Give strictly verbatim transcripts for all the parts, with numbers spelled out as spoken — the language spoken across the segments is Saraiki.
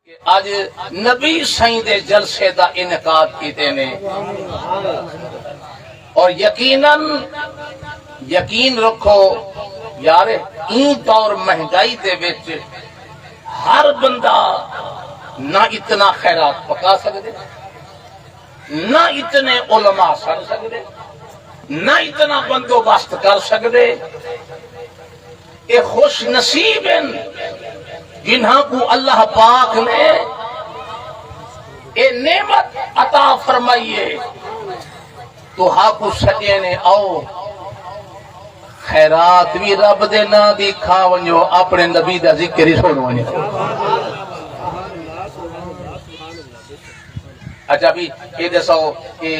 اڄ نبی سائیں دے جلسے دا انعقاد کیتے نے، اور یقیناً یقین رکھو یار، ایں دور مہنگائی دے وچ ہر بندہ نہ اتنا خیرات پکا سڳدے، نہ اتنے علماء سݙ سڳدے، نہ اتنا بندوبست کر سڳدے۔ اے خوش نصیب ہن جنہاں کوں اللہ پاک نے اے نعمت عطا فرمائی ہے۔ تہاکوں سݙے نے، آؤ خیرات وی رب دے ناں دی کھا ونڄو، اپݨے نبی دا ذکر ہی سݨ ونڄو۔ اچھا بھی اے ݙساؤ کہ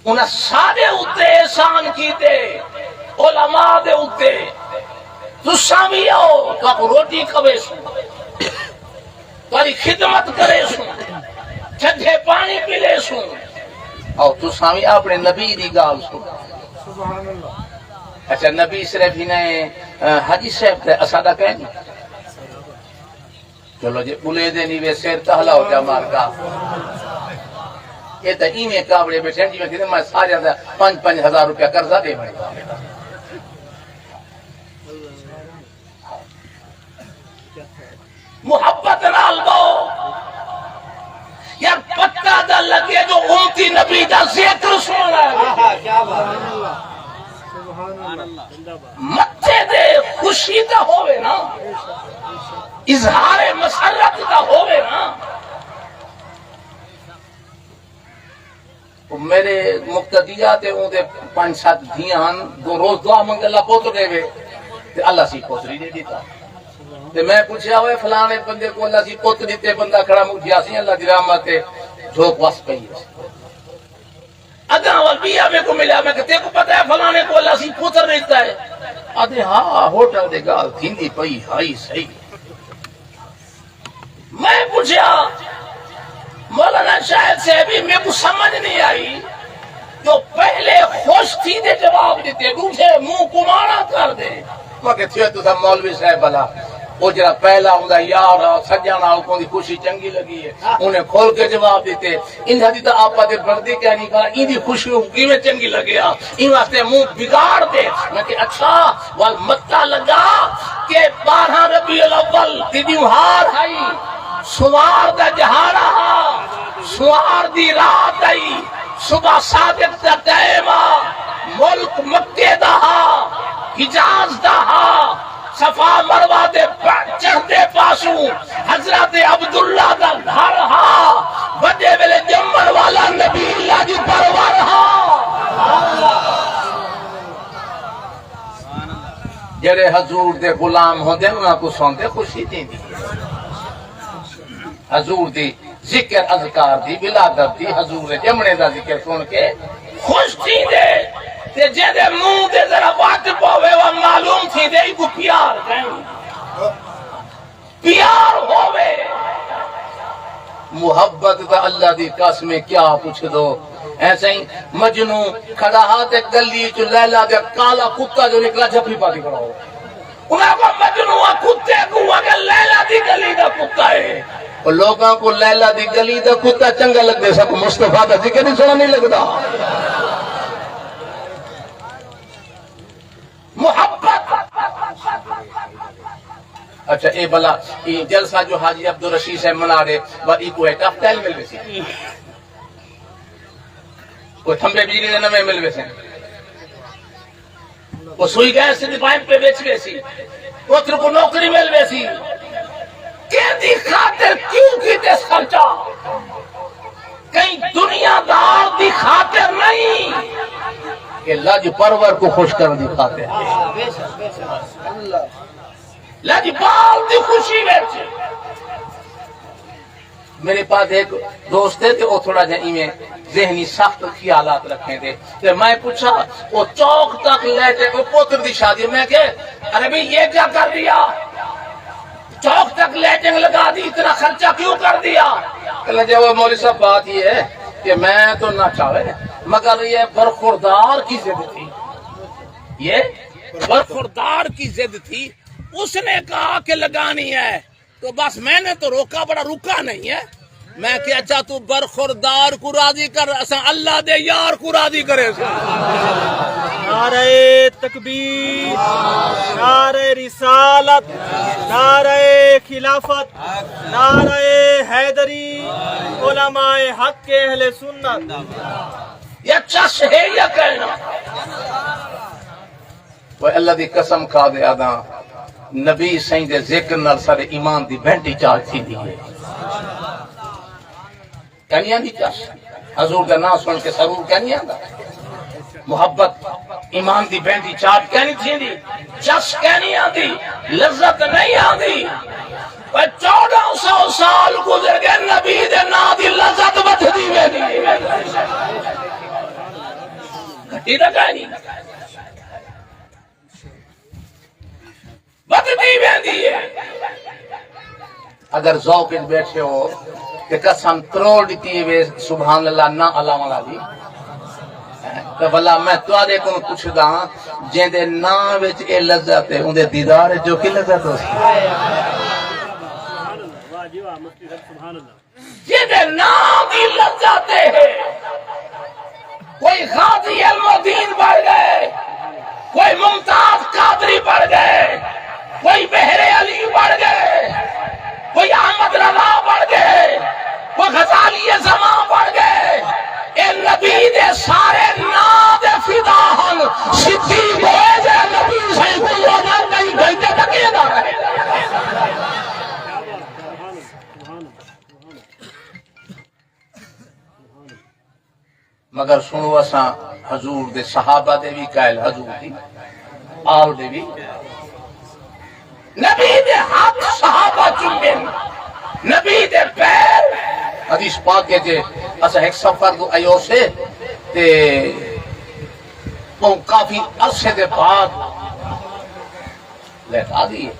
انہاں سارے اتے احسان کیتے، علماء دے اتے۔ تساں وی آؤ، تہاکوں روٹی کھویسوں، تہاݙی خدمت کریسوں، ٹھڈے پاݨی پلیسوں۔ آؤ، تساں وی اپݨے نبی دی ڳالھ سݨو۔ اچھا، نبی صرف ہی نئیں، حاجی صاحب تے اساݙا کہیں نہیں۔ چلو جی، ٻلے دے نیوے سر تہلا ہو جا مارکا۔ اے تاں ایویں کاوڑے ٻیٹھے جیویں کہندے میں سارے دا پنج پنج ہزار روپیہ قرضہ ݙے ونڄاں۔ محبت نال ٻہو یار، پتہ تاں لڳے جو امتی نبی دا ذکر سݨݨا ہے۔ متھے تے خوشی تاں ہووے نا، اظہار مسرت تاں ہووے نا۔ او میرے مقتدی آ تے اوندے پنج ست دھیاں ہن، دو روز دعا منگے، اللہ پتر ݙیوے، تے اللہ سی پتر ہی ݙے ݙتا۔ تے میں پچھیا، اوئے فلانے بندے کوں اللہ سی پتر ݙتے، بندہ کھڑا، مکھ گیا سی، اللہ دی رحمت ہے، جھوک وس پئی ہے۔ اڳاں ول ٻیا میکوں ملیا، میں کہ تیکوں پتہ ہے فلانے کوں اللہ سی پتر ݙتا ہے؟ آہدے ہا، ہوٹل دے ڳالھ تھیندی پئی ہئی سہی۔ میں پچھیا، مولانا شاہد صاحب، میکوں سمجھ نہیں آئی جو پہلے خوش تھی تے جواب ݙتے، ݙوجھے منہ کماݨا کر ݙے۔ میں کہ تھیو تساں مولوی صاحب بھلا، او جڑا پہلا اوندا یار آ، سڄݨ آ، اوکوں دی خوشی چنگی لڳی ہے، انہیں کھل کے جواب ݙتے۔ انہاں دی تاں آپا تے بݨدی کائنی، پر ایندی خوشی کوں کیویں چنگی لڳے ہا، ایں واسطے منہ بگاڑ تے۔ میں کہ اچھا، ول متاں لڳا کہ بارہاں ربیع الاول دی ݙیوہار ہئی، سوار دا ݙیہاڑا ہا، سوار دی رات ہئی، صبح صادق دا ٹائم ہا، ملک مکے دا ہا، حجاز دا ہا، صفا مروہ دے پ-، چڑھدے پاسوں حضرت عبداللہ دا گھر ہا، وݙے ویلے ڄمݨ والا نبی اللہ دی پرور ہا۔ جیڑھے حضور دے غلام ہوندے، انہاں کوں سݨ تے خوشی تھیندی ہے۔ حضور دی ذکر اذکار دی، ولادت دی، حضور دے ڄمݨے دا ذکر سݨ کے خوش تھیندے۔ تے جیندے منہ تے ذرا وت پوے، او معلوم تھیندے ایکوں پیار کائنی۔ پیار ہووے۔ محبت دا اللہ دی قسم ہے، کیا پچھدو۔ ایسے ہی مجنوں کھڑا ہا تے گلی چ لیلا دا کالا کتا جو نکلا، جھپی پا کے کھڑا ہو۔ انہاں کوں مجنوں آ کتے کوں، اگر لیلا دی گلی دا کتا ہے۔ او لوکاں کوں لیلا دی گلی دا کتا چنگا لڳدے، ساکوں مصطفیٰ دا ذکر ہی سوہݨا نہیں لڳدا۔ محبت۔ اچھا، اے بھلا، اے جلسہ جو حاجی عبدالرشید صاحب منا رہے، ول ایکوں ہے ٹف ٹائل مل ویسی۔ کوئی تھمبے بجلی دے نویں مل ویسن۔ او سوئی گیس دی پائپ پہ وچ ویسی۔ پتر کوں نوکری مل ویسی۔ کیندی خاطر کیوں کیتے خرچہ؟ کہیں دنیا دار دی خاطر نہیں۔ کہ لج پرور کوں خوش کرݨ دی خاطر۔ لجپال دی خوشی وچ۔ میرے پاس ہک دوست ہے تے او تھوڑا جہا ایویں ذہنی سخت خیالات رکھیں دے۔ تے میں پچھا، او چوک تک لیٹے، او پتر دی شادی۔ میں کہ، ارے بھئی، یہ کیا کر دیا؟ چوک تک لیٹنگ لگا دی، اتنا خرچہ کیوں کر دیا؟ کہنے لگے، وہ مولوی صاحب، بات یہ ہے کہ میں تو نہ چاہے، مگر یہ برخوردار کی ضد تھی۔ یہ برخوردار کی ضد تھی۔ اس نے کہا کہ لگانی ہے۔ تو بس میں نے تو روکا، بڑا رکا نہیں ہے۔ میں کہ اچھا تو برخوردار کو راضی کر، اساں اللہ دے یار کو راضی کرے ساں۔ نعرہ تکبیر، نعرہ رسالت، نعرہ خلافت، نعرہ حیدری، علماء حق، اہل سنت۔ یا چس ہے یا کہنا؟ اوئے اللہ دی قسم کھا دے آدھاں، نبی سئیں دے ذکر نال ساݙے ایمان دی بینٹی چارج تھیندی ہے۔ کینی آندی چس؟ حضور دا ناں سݨ کے سرور کینی آندا؟ محبت ایمان دی بینٹی چارج کینی تھیندی؟ چس کینی آندی؟ لذت نہیں آندی؟ پر چوݙاں سو سال گزر ڳئے، نبی دے ناں دی لذت ودھدی ویندی ہے۔ گھٹی تاں کائے نہیں، ودھدی ویندی ہے۔ اگر ذوق وچ بیٹھے ہو تے قسم تروڑ ݙتی وے، سبحان اللہ نہ الاوݨ والی۔ تے بھلا میں تہاݙے کولوں پچھدا ہاں، جیندے ناں وچ اے لذت ہے، اوندے دیدار وچ جو کی لذت ہوسی؟ واہ جی واہ، مفتی صاحب، سبحان اللہ۔ جیندے ناں دی لذت ہے، کوئی غازی علم و دین بݨ ڳئے، کوئی ممتاز قادری بݨ ڳئے، کوئی بحر علی بݨ ڳئے، کوئی احمد رضا بݨ ڳئے، کوئی غزالی زمان بݨ ڳئے۔ اے نبی دے سارے ناں دے فدا ہن۔ صدیق ہوئے جے نبی سئیں کوں نہ کئی گھنٹے تک اے نہ رہے۔ مگر سنو، اساں حضور دے صحابہ دے وی قائل، حضور دی آل دے وی۔ نبی دے ہتھ صحابہ چمن، نبی دے پیر۔ حدیث پاک ہے جے اساں ہک سفر توں آئے ہوسے تے ٻہوں کافی عرصے دے بعد لہٹا دی ہے۔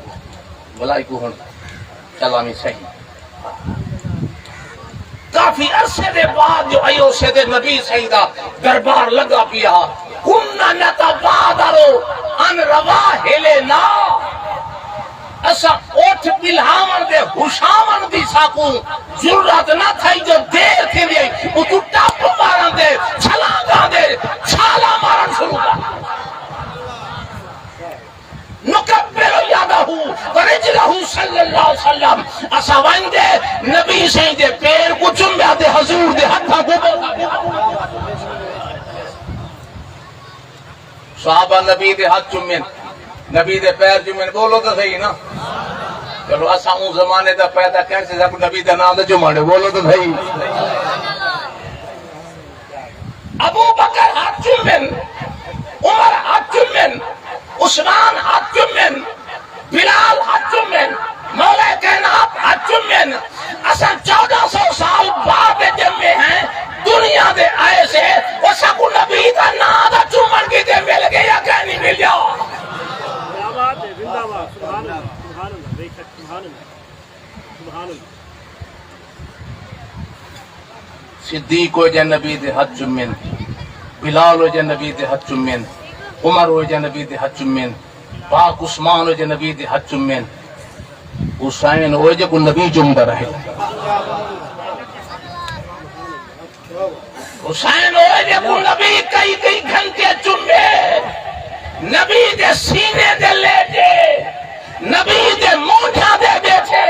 بھلا ایکوں ہݨ چلاویں سہی۔ کافی عرصے دے بعد جو آئے ہوسے تے نبی سئیں دا دربار لڳا پیا۔ کنا نتبادر عن رواحلنا، اساں اٹھ ٻلہاوݨ دے ہشاوݨ دی ساکوں جرات نہ تھئی، جو دیر تھیندی ہئی اتوں ٹپ مارݨ دے، چھلانگاں دے، چھالاں مارݨ شروع کر۔ نکبر یدہ و رجلہ صلی اللہ علیہ وسلم، اساں ونڄ تے نبی سئیں دے پیر کوں چمیا تے حضور دے ہتھاں کوں۔ صحابہ نبی دے ہتھ چمن، نبی دے پیر چمن، ٻولو تاں سہی نا۔ چلو، اساں اوں زمانے دا پیدا کیسے، ساکوں نبی دا ناں تے چماݨے، ٻولو تاں سہی۔ ابو بکر ہتھ چمن، عمر ہتھ چمن، عثمان ہتھ چمن، بلال ہتھ چمن، مولا کائنات ہتھ چمن۔ اساں چودہ سو سال بعد ڄمے ہیں، دنیا دے آئے سے، او ساکوں نبی دا ناں دا چمن کیتے مل ڳیا یا کائنی ملیا؟ زندہ باد ہے، زندہ باد، سبحان اللہ، سبحان اللہ، بے شک، سبحان اللہ۔ سبحان اللہ۔ صدیق ہوئے جے نبی دے ہتھ چمن، بلال ہوئے جے نبی دے ہتھ چمن، عمر ہوئے جے نبی دے ہتھ چمن، پاک عثمان ہوئے جے نبی دے ہتھ چمن، حسین ہوئے جے کوں نبی چمدا رہے۔ حسین ہوئے جے کوں نبی کئی کئی گھنٹے چمے، نبی دے سینے تے لیٹے، نبی دے مونڈھیاں تے بیٹھے۔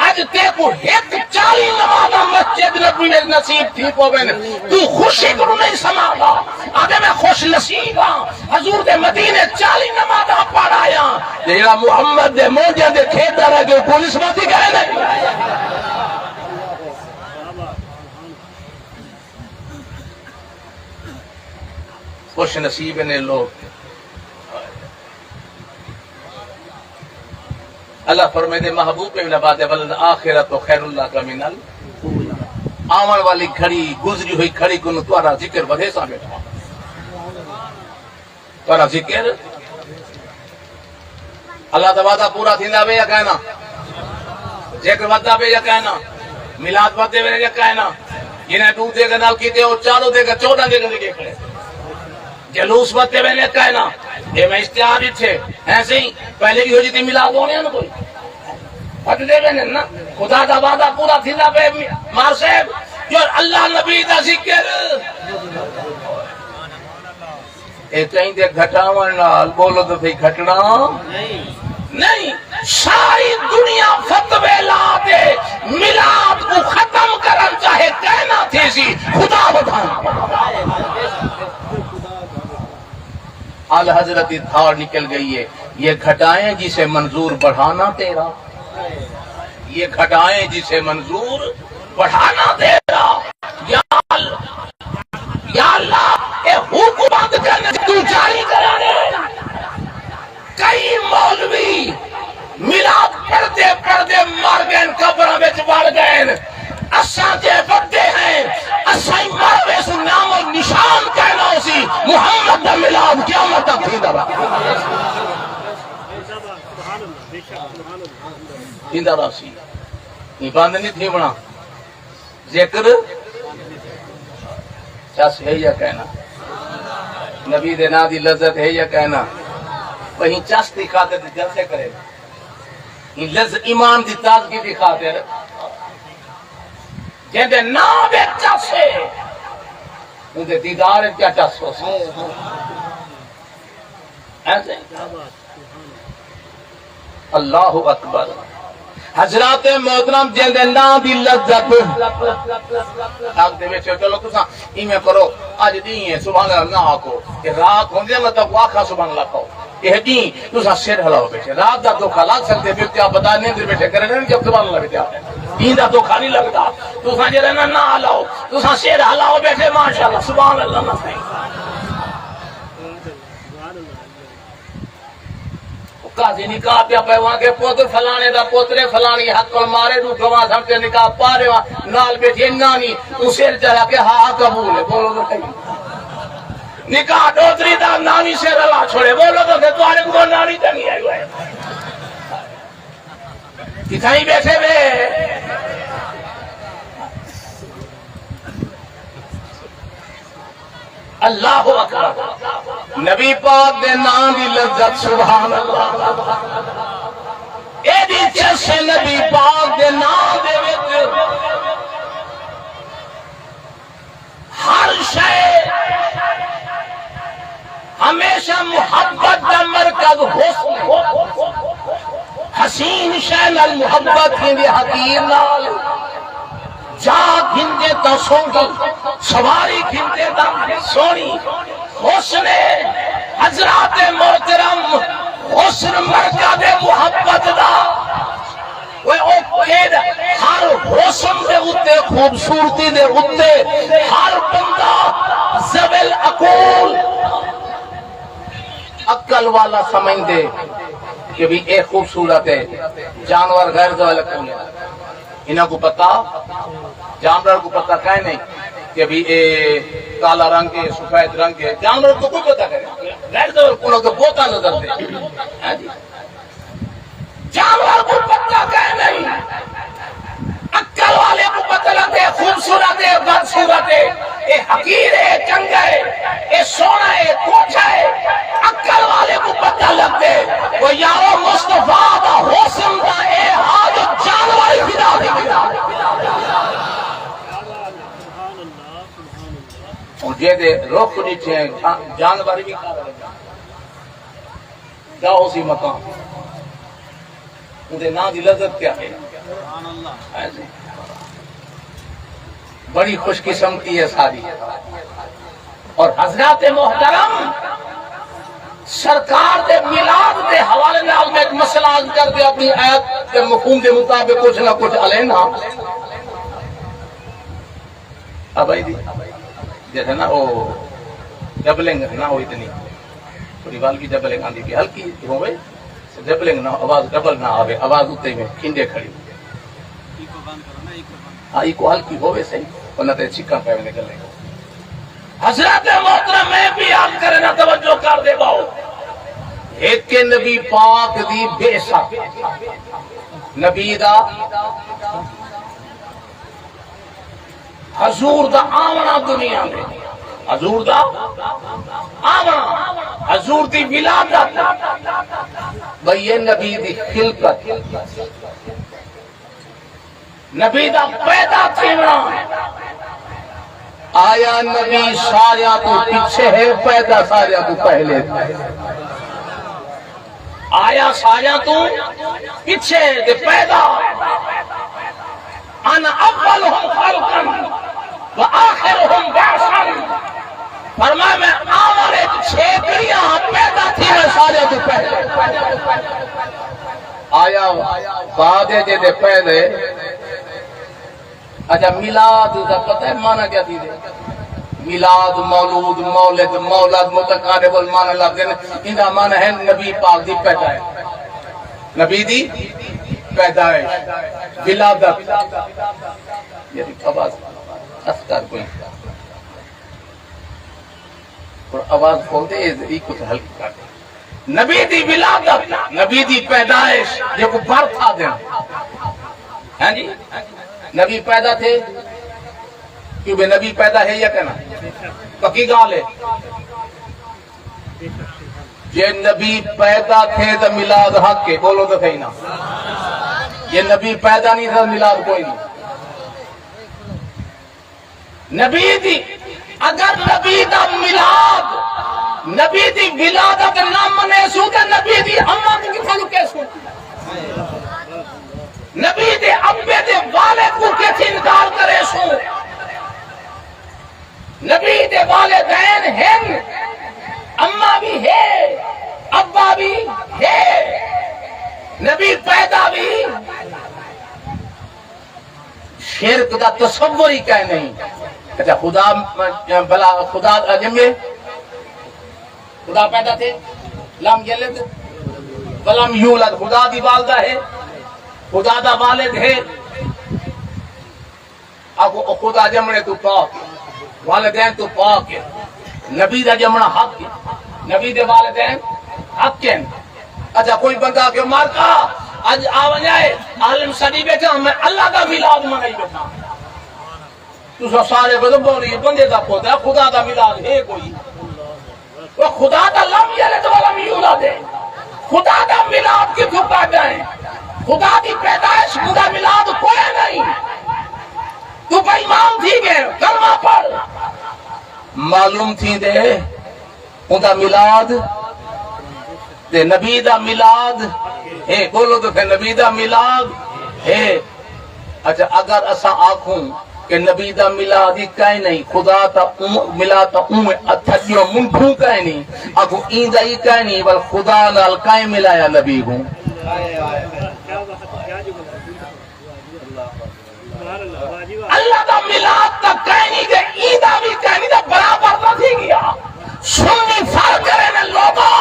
اڄ تیکوں ہک چالی نمازاں مسجد نبوی وچ نصیب تھی پوون، توں خوشی کنوں نہیں سماوندا۔ آکھے میں خوش نصیب ہاں، حضور دے مدینے چالی نمازاں پڑھ آیا۔ تے جیڑھا محمد دے مونڈھیاں تے کھیݙدا رہ ڳئے، کوں نسبت ہی کائے نہیں۔ خوش نصیب نے لوگ۔ اللہ فرمیندے، محبوب ابن عباد، وللآخرۃ خیر لک من ال-، آوݨ والی گھڑی، گزری ہوئی گھڑی کنوں تہاݙا ذکر ودھے سا بیٹا۔ تہاݙا ذکر، اللہ دا وعدہ پورا تھیندا پئے یا کائنا؟ ذکر ودھدا پئے یا کائنا؟ میلاد ودھدے پئے یا کائنا؟ جنہیں ݙو دے کے نال کیتے، او چالو دے کے، چوݙاں دے کے لڳے کھڑے۔ جلوس ودھدے پئے یا کائنا؟ اے میں اشتہار ݙٹھے ہیں سہی، پہلے بھی ہو جی تے ملا کونے نا کوئی۔ پھٹدے ویندن نا، خدا دا وعدہ پورا تھیندا پئے۔ مار صاحب، جو اللہ نبی دا ذکر، اے کہیں دے گھٹاوݨ نال، بولو تو صحیح، گھٹنا نہیں۔ ساری دنیا فتوے لا تے میلاد کو ختم کرن چاہے، کائنات تھیسی، خدا ودھاوے۔ اعلی حضرت دی دھاڑ نکل گئی ہے، یہ گھٹائیں جسے منظور بڑھانا تیرا، یہ گھٹائیں جسے منظور بڑھانا تیرا۔ یا اللہ، یا اللہ، اے حکم بند کرنے تو جاری کرانے۔ کئی مولوی میلاد پڑھدے پڑھدے مر ڳئن، قبراں وچ وڑ ڳئن۔ اساں جے وݙے ہیں، اساں ہی مر ویسوں، نام و نشان کائنا ہوسی۔ محمد دا میلاد قیامت تک تھیندا رہسی۔ تھیندا رہسی۔ ایں بند نہیں تھیوݨا۔ ذکر چس ہے یا کائنا؟ نبی دے ناں دی لذت ہے یا کائنا؟ وہیں چس دی خاطر تے جلسے کرے۔ ایں لذ-، ایمان دی تازگی دی خاطر۔ جیندے ناں وچ چس ہے، اوندے دیدار وچ کیا چس ہوسی؟ ایسے؟ اللہ اکبر۔ حضرات محترم، جیندے ناں دی لذت، آکھ دے وچ، چلو تساں ایویں کرو، اڄ ݙینہہ ہے، سبحان اللہ نہ آکھو، کہ رات ہوندی ہے، مطلب آکھا سبحان اللہ کھاؤ۔ اے ݙینہہ تساں سر ہلاؤ ٻیٹھے، رات دا دکھا لڳ سڳدے پئے، کیا پتہ نیندر ٻیٹھے کرے، جب سبحان اللہ ٻیٹھے آ، ݙینہہ دا دکھا نہیں لڳدا۔ تساں جیڑھے نا، نہ ہلاؤ، تساں سر ہلاؤ ٻیٹھے، ماشاءاللہ، سبحان اللہ، نہ صحیح۔ قاضی نکاح پیا پئے، واں کے پتر فلانے دا پتر ہے، فلانی حق کول مارے، ݙو گواہ سݨ تے نکاح پا ݙیواں، نال ٻیٹھی نانی، توں سر چڑھا کے ہا ہا قبول ہے، بولو تو صحیح۔ نکاح ݙوتری دا، نانی سر ہلا چھوڑے، بولو تو صحیح، تہاݙے کوں نانی چنڳی آئی ہوئے۔ کتھائیں ٻیٹھے وے؟ اللہ اکبر۔ نبی پاک دے ناں دی لذت، سبحان اللہ۔ ایݙی چس ہے نبی پاک دے ناں دے وچ۔ ہر شے ہمیشہ محبت دا مرکز حسن۔ حسین شے نال محبت تھیندی، حقیر نال۔ جاہ گھندے تاں سوہݨی، سواری گھندے تاں سوہݨی۔ حسن حضرات محترم، حسن مرکز محبت دا۔ اوئے او کیڑ، ہر حسن دے اتے، خوبصورتی دے اتے، ہر بندہ ذوی العقول، عقل والا سمجھدے کہ بھی اے خوبصورت ہے، جانور غیر ذوی العقول ہے۔ انہاں کوں پتہ، جانور کوں پتہ کائے نہیں کہ بھی اے کالا رنگ ہے، سفید رنگ ہے، جانور کوں کوئی پتہ کائے نہیں۔ غیر ذوی العقول کوں بہت نظر دے۔ ہاں جی۔ جانور کوں پتہ کائے نہیں، عقل والے کوں پتہ لڳدے، خوبصورت ہے، بدصورت ہے، اے حقیر ہے، چنڳا ہے، اے سوہݨا ہے، کوٹھا ہے۔ عقل والے کوں پتہ لڳدے۔ او یارو، مصطفیٰ دا حسن دا اے ہا جو جانور ہی فدا تھی ڳیا۔ ہݨ جیندے رخ ݙٹھے، جانور وی کیا ہوسی مقام؟ اوندے ناں دی لذت کیا ہے؟ ہے جی۔ بڑی خوش قسمتی ہے ساری۔ اور حضرات محترم، سرکار دے میلاد دے حوالے نال میں ایک مسئلہ عرض کر دیا، اپنی آیت دے مفہوم دے مطابق کچھ نہ کچھ الینا۔ ابھائی دی جیسے نا، او ڈبلنگ نا، او اتنی تھوڑی وال کی ڈبلنگ آندی پئی، ہلکی ہووے، ڈبلنگ نہ، آواز ڈبل نہ آوے، آواز اتے میں کھنڈے کھڑی۔ ہاں، ایکو ہلکی ہووے صحیح، ورنہ تے چھکاں پے ویندے گلے۔ حضرات محترم، میں بھی عرض کرنا، توجہ کر دے باؤ۔ ایک نبی پاک دی بعثت، نبی دا حضور دا آوݨا دنیا دے، حضور دا آوݨا، حضور دی ولادت، بھئی اے نبی دی خلقت، نبی دا پیدا تھیوݨا۔ آیا نبی ساریاں توں پچھے ہے، پیدا ساریاں توں پہلے؟ آیا ساریاں توں پچھے تے پیدا؟ انا اولہم خلقا و آخرہم بعثا۔ فرمایا، میں آوݨ وچ چھیکڑیاں، پیدا تھیوݨ ساریاں توں پہلے۔ آیا بعد جے دے پہلے؟ اچھا، میلاد دا پتہ ہے معنی کیا تھی؟ میلاد، مولود، مولد، مولد متقارب المعنی لفظ ہیں۔ ایندا معنی ہے نبی پاک دی پیدائش۔ نبی دی پیدائش، ولادت۔ یہ آواز اثر کوئی اور آواز کھول دے، اے ذری کوں ہلکی کر دے۔ نبی دی ولادت، نبی دی پیدائش، جیکوں برتھ آہدن۔ ہاں جی، نبی پیدا تھے، کیوں بے نبی پیدا ہے یا کہنا؟ پکی ڳالھ ہے۔ جے نبی پیدا تھے تاں میلاد حق ہے، بولو تاں صحیح نا۔ جے نبی پیدا نہیں تھا، میلاد کوئی نہیں۔ نبی دی، اگر نبی دا میلاد، نبی دی ولادت نہ منیسوں تے نبی دی اماں کوں کتھاں لکیسوں؟ نبی دے ابے دے والد کوں کتھاں انکار کریسوں؟ نبی دے والدین ہن، اماں وی ہے، ابا وی ہے، نبی پیدا وی۔ شرک دا تصور ہی کائے نہیں۔ اچھا، خدا، بھلا خدا دا ڄمے؟ خدا پیدا تھے؟ لم یلد ولم یولد۔ خدا دی والدہ ہے، خدا دا والد ہے۔ آکھو او خدا ڄمݨے توں پاک ہے، والدین توں پاک ہے، نبی دا ڄمݨا حق ہے، نبی دے والدین حق ہن۔ اچھا، کوئی بندہ آکھے، مالکا، اڄ آ ونڄائے، عالم سݙی ٻیٹھا، میں اللہ دا میلاد منائی ٻیٹھا۔ تساں سارے ودو، مولوی بندے دا پتر ہے، خدا دا میلاد ہے کوئی؟ او خدا دا لم یلد ولم یولد ہے۔ خدا دا میلاد کتھوں پیدا ہے؟ خدا دی پیدائش، خدا میلاد کوئی نہیں۔ توں بے ایمان تھی ڳئے، کلمہ پڑھ۔ معلوم تھیندے اوندا میلاد تے نبی دا میلاد ہے۔ بولو تے پھر، نبی دا میلاد ہے۔ اچھا، اگر اساں آکھوں کہ نبی دا میلاد ہی کائے نہیں، خدا دا اوں، میلاد دا اوں ہے، اتھا جیوں منڈھوں کائے نہیں، آکھوں ایندا ہی کائے نہیں، ول خدا نال کائے ملایا نبی کوں؟ اللہ دا میلاد تاں کائنی تے ایندا وی کائنی، تاں برابر نہ تھی ڳیا۔ سنی فرق کرے نے لوگو،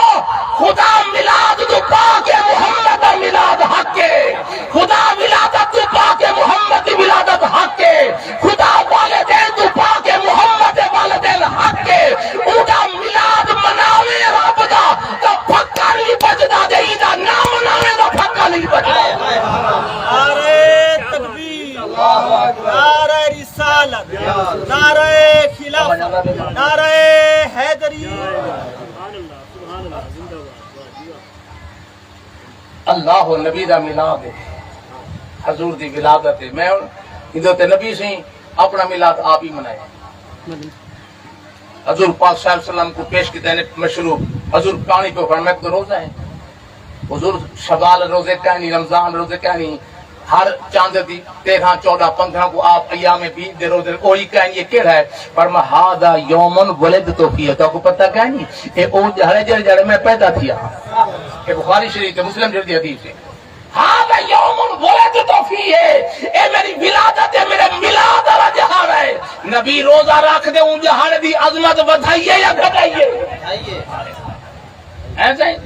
خدا میلاد توں پاک ہے، محمد دا میلاد حق ہے۔ خدا ولادت توں پاک ہے، محمد دی ولادت حق ہے۔ خدا والدین توں پاک ہے، محمد دے والدین حق ہے۔ اوندا میلاد مناوے رب دا تاں پھکا نہیں بجدا، تے ایندا نہ مناوے تاں پھکا نہیں بجدا۔ نعرہ تکبیر، نعرہ رسالت، نعرہ خلافت، نعرہ حیدری۔ اللہ و نبی دا میلاد ہے، حضور دی ولادت ہے۔ میں ہن ایندے تے نبی سئیں اپݨا میلاد آپ ہی منائے۔ حضور پاک صلی اللہ علیہ وسلم کوں پیش کیتے نے مشروب۔ حضور پاݨی پئے کھڑن، میں کوں روزہ ہے۔ حضور شوال روزے کائنی، رمضان روزے کائنی، ہر چاند دی تیرھاں، چوݙاں، پندرھاں کوں آپ ایام بید دے روزے، اوہی کائنی، اے کیڑھا ہے؟ فرمایا، ھذا یوم ولدت فیہ، تہاکوں پتہ کائنی؟ اے او ݙیہاڑے جیڑھے ݙیہاڑے میں پیدا تھیا۔ اے بخاری شریف تے مسلم شریف دی حدیث ہے۔ ھذا یوم ولدت فیہ، اے میری ولادت ہے، میرے میلاد والا ݙیہاڑا ہے۔ نبی روزہ رکھ دے، اوں ݙیہاڑے دی عظمت ودھائی ہے یا گھٹائی ہے؟ ہیں سئیں؟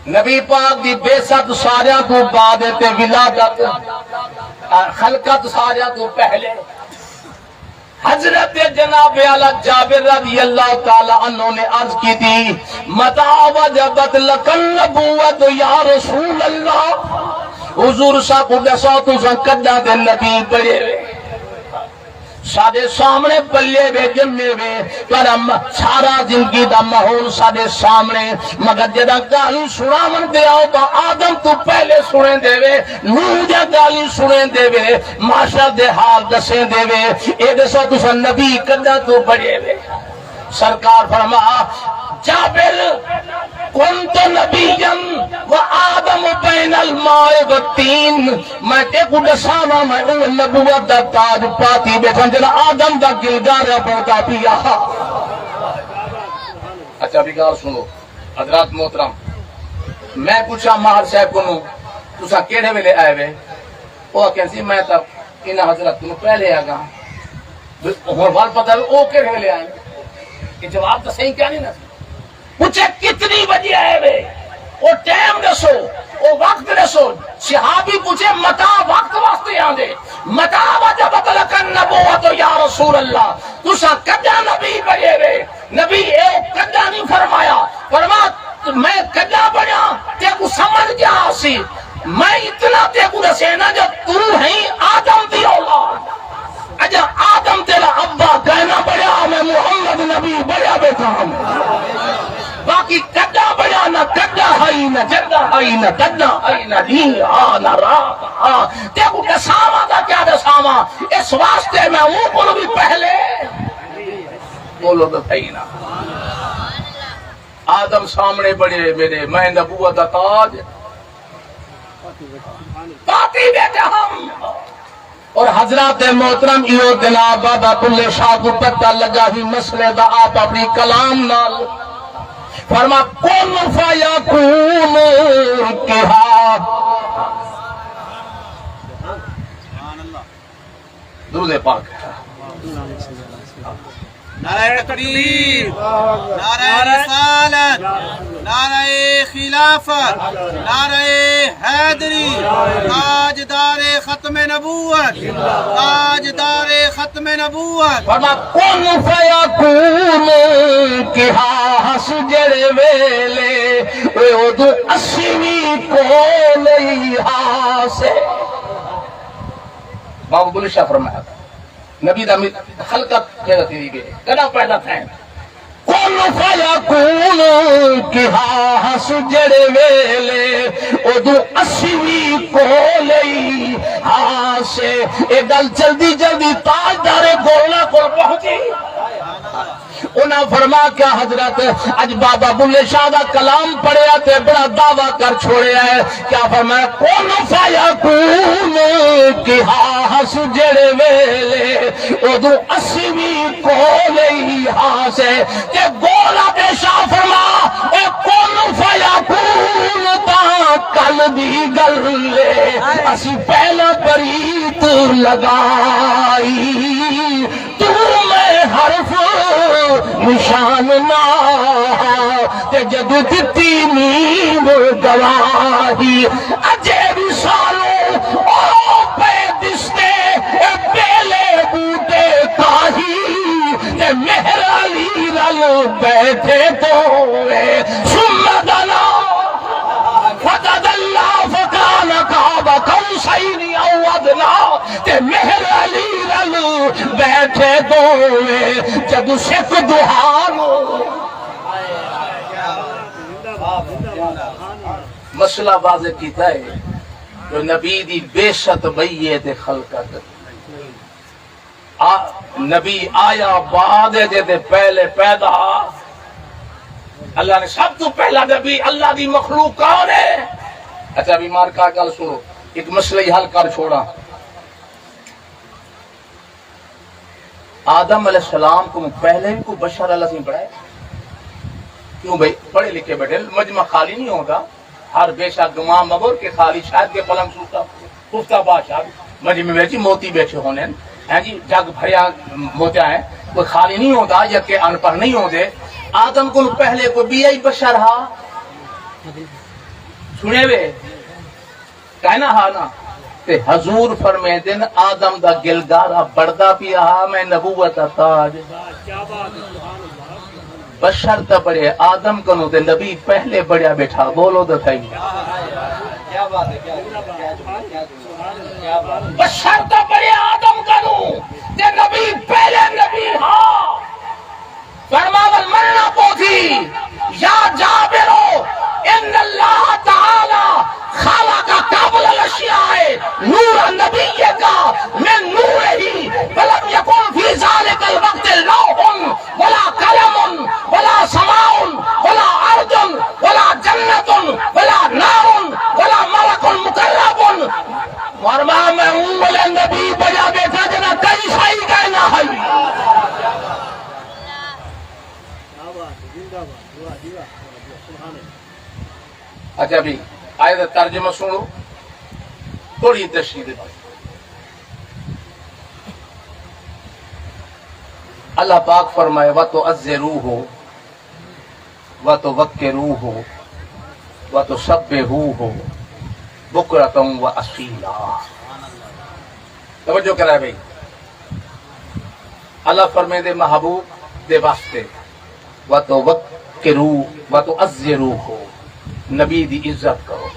نبی پاک دی بعثت ساریاں توں بعد تے ولادت، خلقت ساریاں توں پہلے۔ حضرت جناب اعلیٰ جابر رضی اللہ تعالیٰ عنہ نے عرض کیتی، متى وجبت لك النبوة يا رسول الله؟ حضور ساکوں ݙسو، تساں کݙاں دے نبی بݨے وے؟ ساݙے سامݨے پلے وے، ڄمے وے، پر م-، سارا زندگی دا ماحول ساݙے سامݨے، مگر جݙاں ڳالھیں سݨاوݨ تے آؤ تاں آدم توں پہلے سݨیندے وے، نوح دیاں ڳالھیں سݨیندے وے، معاشر دے حال ݙسیندے وے۔ اے ݙسو تساں نبی کݙاں توں بݨے وے؟ سرکار فرما، جابر، کنت نبیا و آدم بین الماء والطین، میں تیکوں ݙساواں، میں او نبوت دا تاج پاتی ٻیٹھاں جیڑھا آدم دا گلگارا بݨدا پیا ہا۔ اچھا، ٻئی ڳالھ سݨو، حضرات محترم، میں پچھاں ماہر صاحب کنوں، تساں کیڑھے ویلے آئے وے؟ او آکھیا سی، میں تاں انہاں حضرات کنوں پہلے آ ڳیا۔ ہݨ ول پتہ لڳے او کیڑھے ویلے آئے۔ اے جواب تاں صحیح کیا نہیں نا؟ پچھے، کتنی بجے آئے وے؟ او ٹائم ݙسو، او وقت ݙسو۔ صحابی پچھے، متیٰ وقت واسطے آندے؟ متیٰ وجبت لک النبوۃ یا رسول اللہ، تساں کݙاں نبی بݨے وے؟ نبی اے کݙاں نہیں فرمایا، فرما میں کݙاں بݨیا، تیکوں سمجھ کیا آسی؟ میں اتنا تیکوں ݙسینا جو توں ہیں آدم دی اولاد۔ اڄاں آدم تیݙا ابا کائنا بݨیا، میں محمد نبی بݨیا ٻیٹھا ہاں۔ باقی کݙاں بݨیا، نہ کݙاں ہئی، نہ جݙاں ہئی، نہ تݙاں ہئی، نہ ݙینہہ ہا، نہ رات ہا۔ تیکوں ݙساواں تاں کیا ݙساواں، اس واسطے میں اوں کولوں وی پہلے۔ بولو تاں صحیح نا۔ آدم سامݨے بݨے میݙے، میں نبوت دا تاج پاتی ٻیٹھا ہم۔ اور حضرات محترم، ایہو جناب بابا بلے شاہ کوں پتہ لڳا ہی مسئلے دا آپ اپݨی کلام نال۔ فرما، کن فیکون کہا۔ درود پاک۔ نعرہ تکبیر، نعرہ رسالت، نعرہ خلافت، نعرہ حیدری، تاجدار ختم نبوت، تاجدار ختم نبوت۔ فرما، کن فیکون کہا ہس جیڑھے ویلے، اوہ اودوں اسی وی کولئی ہاسے۔ بابا بلے شاہ فرمایا، نبی دا می-، خلقت پیدا تھیندی پئی ہے، کݙاں پیدا تھئے؟ کن فیکون کہا ہس جیڑھے ویلے، اودوں اسی وی کولئی ہاسے۔ اے ڳالھ جلدی جلدی تاجدار گولڑا کول پہنچی۔ انہاں فرما کیا حضرت، اڄ بابا بلے شاہ دا کلام پڑھیا تے بڑا دعویٰ کر چھوڑیا ہے۔ کیا فرمایا؟ کن فیکون کہا ہس جیڑھے ویلے، اودوں اسی وی کولئی ہاسے۔ تے گولڑا تے شاہ فرما، اے کن فیکون تاں کل دی ڳل اے، اسی پہلا پریت لڳائی۔ توں میں حرف نشان نہ، تے جدوں ݙتی نیم گواہی۔ اڄے وی سانوں او پئے ݙسدے، اے ٻیلے ٻوٹے کاہی، تے مہر علی رل ٻیٹھے دوویں۔ ثم دنا فتدلی فکان قاب قوسین او ادنی۔ تے مہر علی رل ٻیٹھے دوویں، جدوں سک دہا نوں۔ مسئلہ واضح کیتا ہے جو نبی دی بعثت ٻئی ہے تے خلقت۔ آ، نبی آیا بعد ہے جے تے پہلے پیدا۔ اللہ نے سب توں پہلا نبی، اللہ دی مخلوق کون ہے؟ اچھا، ابھی مار کا ڳالھ سݨو، ایک مسئلہ ہی حل کر چھوڑاں۔ آدم علیہ السلام کوں پہلے وی کوئی بشر اللہ سئیں بݨائے؟ کیوں بھئی، پڑھے لکھے ٻیٹھے، مجمع خالی نہیں ہوندا۔ ہر بے شک گمان مبر کہ خالی شاید کہ پلنگ سوتا، پختہ بادشاہ مجمع وچ موتی ٻیٹھے ہوندن۔ ہیں جی، جگ بھریا موتیاں ہے، کوئی خالی نہیں ہوندا یا کہ ان پڑھ نہیں ہوندے۔ آدم کوں پہلے کوئی ٻیا ہی بشر ہا؟ سݨے وے؟ کائنا ہا نا۔ تے حضور فرمیندن، آدم دا گلگارا بݨدا پیا ہا، میں نبوت دا تاج۔ بشر تاں بݨے، آدم کنوں تے نبی پہلے بݨیا ٻیٹھا، بولو تاں صحیح۔ بشر تاں بݨے آدم کنوں، تے نبی پہلے نبی ہا۔ فرماون مننا پوسی، یا جابر، ان اللہ تعالی خلق قبل الاشیاء نور نبیک من نورہ، ولم یکن فی ذلک الوقت لوح ولا قلم ولا سماء ولا ارض ولا جنۃ ولا نار ولا ملک مقرب۔ فرما، میں اوں ویلے نبی بݨیا ٻیٹھا جݙاں کئی شئی کائنا ہئی۔ اچھا بھی، آیت دا ترجمہ سنو، تھوڑی تشریح دے بعد۔ اللہ پاک فرمائے، وَتُعَزِّرُوهُ وَتُوَقِّرُوهُ وَتُسَبِّحُوهُ بُكْرَةً وَأَصِيلًا۔ توجہ کرائے بھئی، اللہ فرمیندے محبوب دے واسطے، وَتُوَقِّرُو، وَتُعَزِّرُوهُ، نبی دی عزت کرو،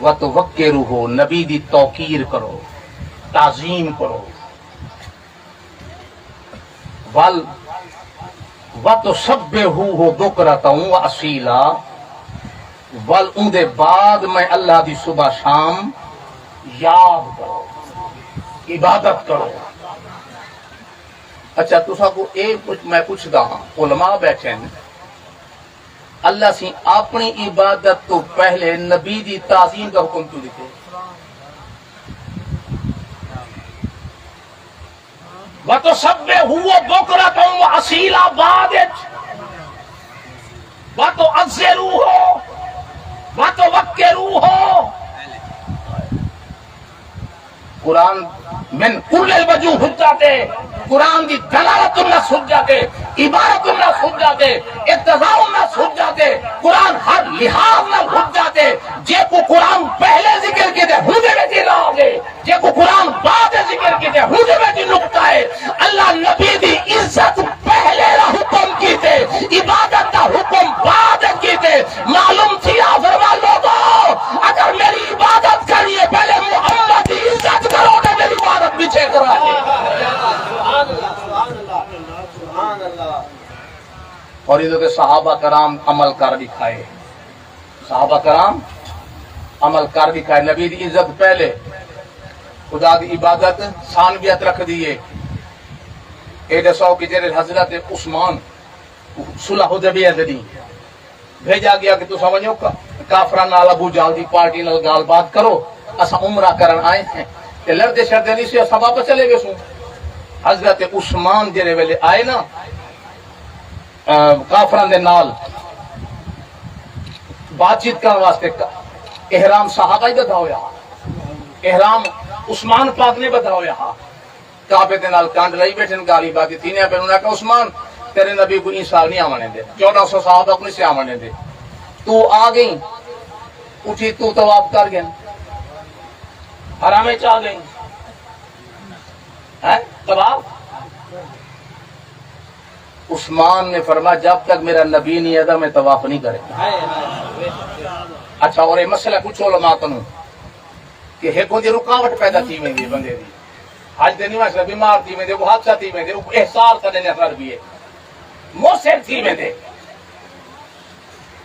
وَتُوَقِّرُوهُ، نبی دی توقیر کرو، تعظیم کرو۔ ول، وَتُسَبِّحُوهُ بُكْرَةً وَأَصِيلًا، ول اوندے بعد میں اللہ دی صبح شام یاد کرو، عبادت کرو۔ اچھا، تساں کو اے پچھ، میں پچھدا ہاں، علماء بیٹھے ہیں، اللہ سیں اپݨی عبادت تو پہلے نبی دی تعظیم دا حکم کیوں ݙتے؟ وَتُسَبِّحُوهُ بُكْرَةً وَأَصِيلًا بعد وچ، وَتُعَزِّرُوهُ وَتُوَقِّرُوهُ۔ قرآن من کل الوجوہ حجت ہے، قرآن دی دلالت النص حجت ہے، عبارت النص حجت ہے، اقتضاء النص حجت ہے، قرآن ہر لحاظ نال حجت ہے۔ جیکوں قرآن پہلے ذکر کیتے، اوندے وچ ہی راز ہے۔ جیکوں قرآن بعد ذکر کیتے، اوندے وچ نقطہ ہے۔ اللہ نبی دی عزت پہلے دا حکم کیتے، عبادت دا حکم بعد کیتے۔ معلوم تھیا؟ فرما لوگو، اگر میری عبادت کرنی ہے، پہلے محمد دی عزت کرو تے میری عبادت پیچھے کرا دے۔ اور ادھر کے صحابہ کرام عمل کر ݙکھائے۔ صحابہ کرام عمل کر ݙکھائے، نبی دی عزت پہلے، خدا دی عبادت ثانویت رکھ دیے۔ اے ݙسو کہ جیڑھے حضرت عثمان صلح حدیبیہ دے ݙینہہ بھیجا ڳیا کہ تساں ونڄو کا-، کافراں نال، ابو جہل دی پارٹی نال ڳالھ بات کرو، اساں عمرہ کرݨ آئے ہیں۔ تے لڑدے شڑدے نہیں سی، اساں واپس چلے ویسوں۔ حضرت عثمان جیڑھے ویلے آئے نا، آ، کافراں دے نال بات چیت کرݨ واسطے ک-، احرام صحابہ ہی ٻدھا ہویا ہا، احرام عثمان پاک نے ٻدھا ہویا ہا۔ کعبے دے نال کنڈ لائی ٻیٹھن، ڳالھیں باتیں تھیندیاں پئن۔ انہاں آکھیا، عثمان، تیرے نبی کوں ایں سال نہیں آوݨ ݙیندے، چوݙاں سو صحابہ کوں نہیں سی آوݨ ݙیندے، توں آ ڳئیں، اٹھی توں طواف کر ڳئیں، حرم وچ آ ڳئیں، ہیں طواف۔ عثمان نے فرمایا، جب تک میرا نبی نہیں آتا، میں طواف نہیں کرے۔ اچھا، اور یہ مسئلہ پوچھو علماء کنوں کہ ہک ہوندی رکاوٹ پیدا تھی ویندی ہے بندے دی۔ حج دے نہیں واسطے بیمار تھی ویندے، کوئی حادثہ تھی ویندے، کوئی احسار کݙے نے اثر بھی ہے، موسر تھی ویندے۔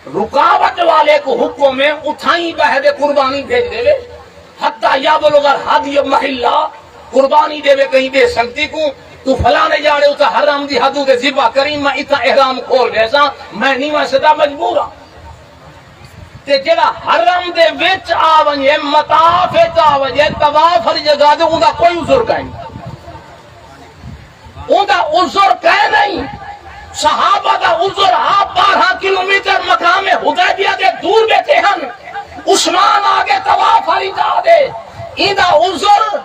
رکاوٹ والے کوں حکم ہے، اتھائیں ٻہہ تے قربانی بھیج ݙیوے، حتی یبلغ الہدی محلہ، قربانی ݙیوے کہیں ٻئے سنگتی کوں، توں فلانے جاڑے اتھاں حرم دی حدوں تے ذبح کریں، میں اتھاں احرام کھول ݙیساں، میں نہیں وسدا، مجبور ہاں۔ تے جیڑھا حرم دے وچ آ ونڄے، مطاف وچ آ ونڄے، طواف والی جگہ تے، اوندا کوئی عذر کائنی۔ اوندا عذر کائے نہیں۔ صحابہ دا عذر ہا، بارہاں کلومیٹر مقام حدیبیہ دے دور ٻیٹھے ہن۔ عثمان آ ڳئے طواف والی جاہ تے۔ ایندا عذر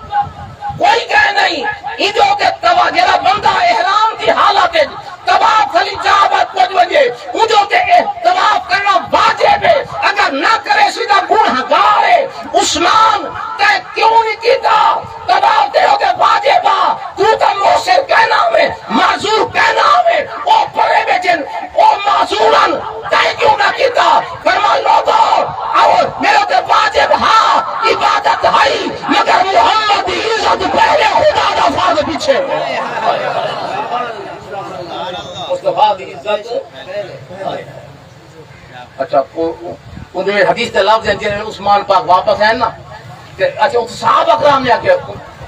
کوئی کائے نہیں۔ ایندے اتے طوا-، جیڑھا بندہ احرام دی حالت وچ طواف والی جاہ تے پڄ ونڄے، اوندے اتے اے طواف کرݨا واجب ہے۔ اگر نہ کریسی تاں گنہگار ہے۔ عثمان، تیں کیوں نہیں کیتا؟ طواف تیرے اتے واجب ہا، توں تاں موسر کائنا ویں، معذور کائنا ویں، او پرے ٻیٹھن، او معذور ہن، تیں کیوں نہ کیتا؟ فرمایا، لوگو، اچھا، او، او، اون دے حدیث دے لفظ ہیں، جنہیں عثمان پاک واپس آئے نا، تے اچھا، اس صحابہ کرام نے آکھیا،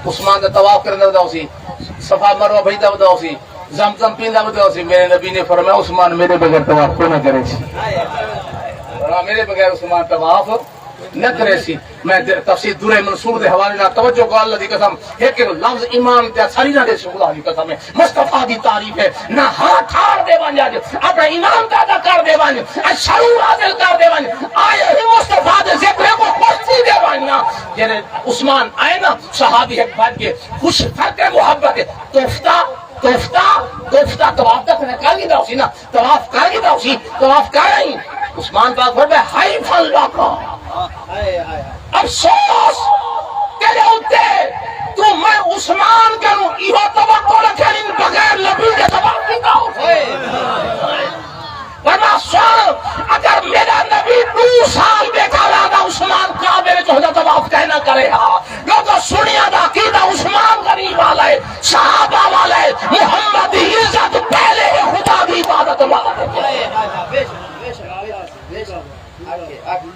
عثمان دا طواف کرندا وندا ہوسی، صفا مروہ بھجدا وندا ہوسی، زمزم پیندا وندا ہوسی، میرے نبی نے فرمایا، عثمان میرے بغیر طواف کیوں نہ کرے سی؟ میرے بغیر عثمان طواف نہ کرے سی۔ میں د-، تفسیر درِ منصور دے حوالے نال توجہ کو، اللہ دی قسم، ہک لفظ ایمان تے اثر ہی نہ ݙیسی، خدا دی قسم ہے۔ مصطفیٰ دی تعریف ہے، نہ ہاں ٹھار دے ونڄ، اڄ اپݨا ایمان تازہ کر دے ونڄ، اڄ شعور حاصل کر دے ونڄ، آئے ہی مصطفیٰ دے ذکر کو خوش تھی دے ونڄ نا۔ جیڑھے عثمان آئے نا، صحابی ہک بھڄ ڳئے، خوش فرقِ محبت ہے، تحفہ، تحفہ، تحفہ طواف دا کر گھدا ہوسی نا۔ طواف کر گھدا ہوسی، طواف کر آئی۔ عثمان پاک فرمایا، حیفاً لک، افسوس تیرے اتے، تو میں عثمان کنوں ایہو توقع رکھے، ان بغیر نبی دے طواف کیتا ہوسی۔ فرمایا، سن، اگر میرا نبی ݙو سال ٻیٹھا رہندا، عثمان کعبے وچ ہوندا، طواف کائناں کرے ہا۔ کیونکہ سنیاں دا عقیدہ عثمان غنی والا ہے، صحابہ والا ہے، محمد دی عزت پہلے ہے خدا دی عبادت والا ہے۔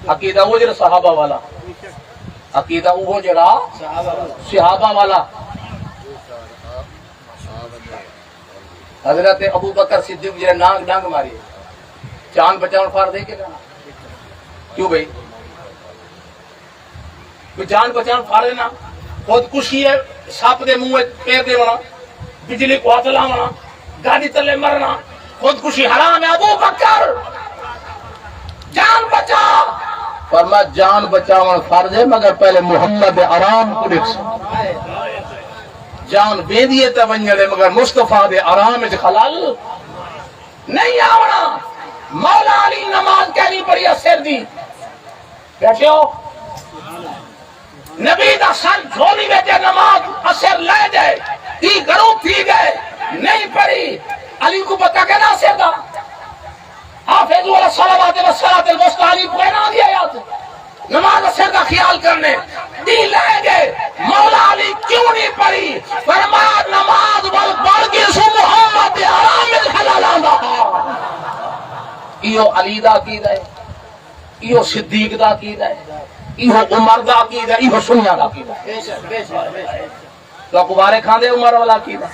عقیدہ وہ جڑا صحابہ والا، عقیدہ وہ جڑا صحابہ والا۔ حضرت ابو بکر صدیق جڑے نانگ ڈنگ ماری، جان بچاؤ فرض ہے کہ نہ؟ کیوں بھائی؟ کوئی جان بچاوݨ پڑے نا، خودکشی ہے، سپ دے منہ وچ پیر ݙیوݨا، بجلی کوں ہتھ لاوݨا، گاݙی تلے مرݨا، خودکشی حرام ہے۔ ابو بکر، جان بچا۔ فرمایا، جان بچاوݨ فرض ہے، مگر پہلے محمد دے آرام کوں ݙٹھساں۔ جان ویندی ہے تاں ونڄݨ ہے، مگر مصطفیٰ دے آرام وچ خلل نہیں آوݨا۔ مولا علی نماز کہیں نہیں پڑھی عصر دی۔ ٻیٹھے ہو؟ نبی دا سر جھولی وچ ہے، نماز عصر لے ڳئے، ݙینہہ غروب تھی ڳئے، نہیں پڑھی۔ علی کوں پتہ کہ نہ عصر دا؟ حافظوا علی الصلوات والصلاۃ الوسطیٰ، علی کوئی نہ دی آیات۔ نماز عصر دا خیال کرݨے، ݙینہہ لے ڳئے، مولا علی کیوں نہیں پڑھی؟ فرمایا، نماز ول پڑھ کے سو محمد دے آرام وچ خلل آندا ہا۔ ایہو علی دا عقیدہ ہے۔ ایہو صدیق دا عقیدہ ہے، ایہو عمر دا عقیدہ ہے، ایہو سنیاں دا عقیدہ ہے۔ تہاکوں وارے کھاندے عمر والا عقیدہ،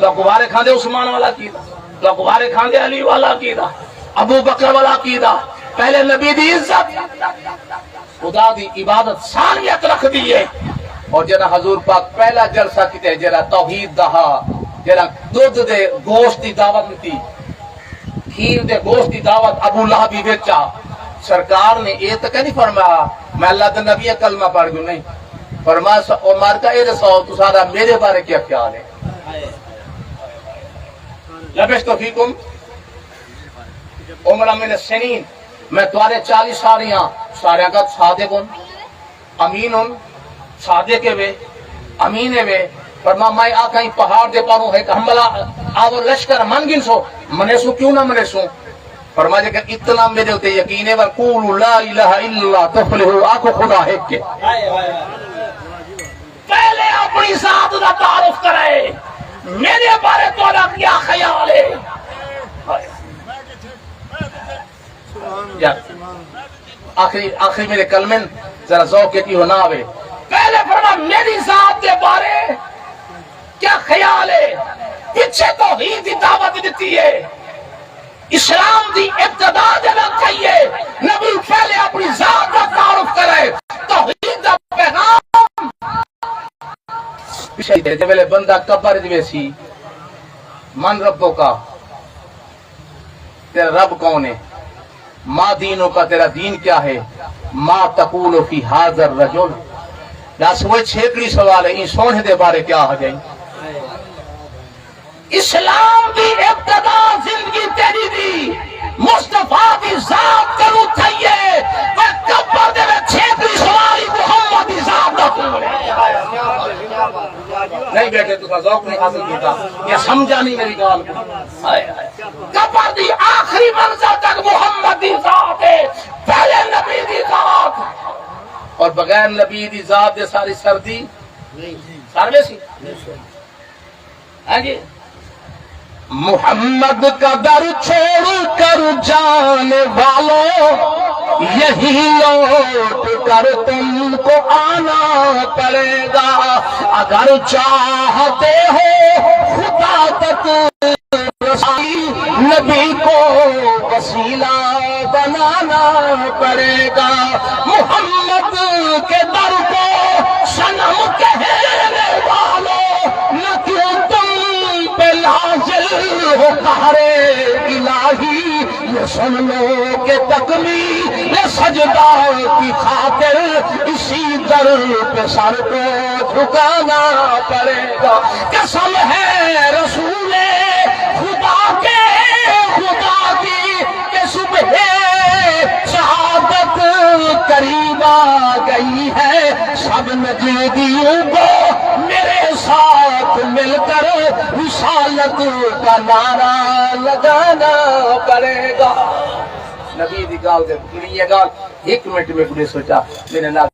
تہاکوں وارے کھاندے عثمان والا عقیدہ، تہاکوں وارے کھاندے علی والا عقیدہ، ابو بکر والا عقیدہ۔ پہلے نبی دی عزت، خدا دی عبادت ثانیت رکھدی ہے۔ اور جیڑھا حضور پاک پہلا جلسہ کیتے، جیڑھا توحید دا ہا، جیڑھا دودھ دے گوشت دی دعوت ݙتی، کھیر دے گوشت دی دعوت ابو لہب وی وچ آ۔ سرکار نے اے تاں کہیں فرمایا، میں اللہ دے نبی کلمہ پڑھ ڳیوں، نہیں۔ فرمایا، س-، او مارکا، اے ݙساؤ، تساݙا میرے بارے کیا خیال ہے؟ لبثت فیکم عمرا من السنین، میں تہاݙے چالیہہ ساریاں، ساریاں کا صادق ہوں۔ امین ہن، صادق ہے وے، امین ہے وے۔ فرما، میں آکھاں پہاڑ دے پاروں ہک حملہ آوو، لشکر من گھنسو، منیسوں کیوں نہ منیسوں؟ فرما جے کہ اتنا میرے اتے یقین ہے، وقولوا لا الہ الا اللہ تفلحوا، آکھو خدا ہک ہے۔ پہلے اپݨی ذات دا تعارف کرائے، میرے بارے تہاݙا کیا خیال ہے؟ یار، آخری، آخری میرے کلمے ذرا ذوق کے کی ہونا آوے۔ پہلے فرما، میری ذات دے بارے کیا خیال ہے؟ پچھے توحید دی دعوت ݙتی ہے، اسلام دی ابتدا جناب کہیے، نبی پہلے اپݨی ذات دا تعارف کرائے، توحید دا پیغام۔ پچھے جے ویلے بندہ قبر وچ ویسی، من ربک، تیرا رب کون ہے؟ ما دینک، تیرا دین کیا ہے؟ ما تقول فی ھذا الرجل، ݙس وہ چھیکڑی سوال ہے، ایں سوہݨے دے بارے کیا آہدیں؟ اسلام دی ابتدا زندگی تیݙی دی مصطفیٰ دی ذات کنوں تھئی ہے، پر قبر دے وچ چھیکڑی سوال ہی محمد دی ذات دا کون ہے؟ نہیں بیٹھے، تساں ذوق نہیں حاصل کیتا، یا سمجھا نہیں میری ڳالھ کوں۔ ہائے ہائے۔ قبر دی آخری منزل تک محمد دی ذات ہے، پہلے نبی دی ذات۔ اور بغیر نبی دی ذات دے ساری سردی سر ویسی۔ ہاں جی۔ محمد کا در چھوڑ کر جانے والوں، یہیں لوٹ کر تم کو آنا پڑے گا۔ اگر چاہتے ہو خدا تک رسائی، نبی کو وسیلہ بنانا پڑے گا۔ محمد کے در کو صنم کہنے والوں، نہ کیوں تم پہ نازل ہو قہر الٰہی، یہ سن لو کہ تکمیل سجدہ کی خاطر اسی در پہ سر کو جھکانا پڑے گا۔ قسم ہے رسول خدا کے، خدا کی، کہ صبح شہادت قریب آ گئی ہے، سب نجدیوں کو میرے ساتھ مل کر رسالت کا نعرہ لگانا پڑے گا۔ نبی دی ڳالھ دے، میری یہ ڳالھ ہک منٹ میں کوں سوچا، میرے نال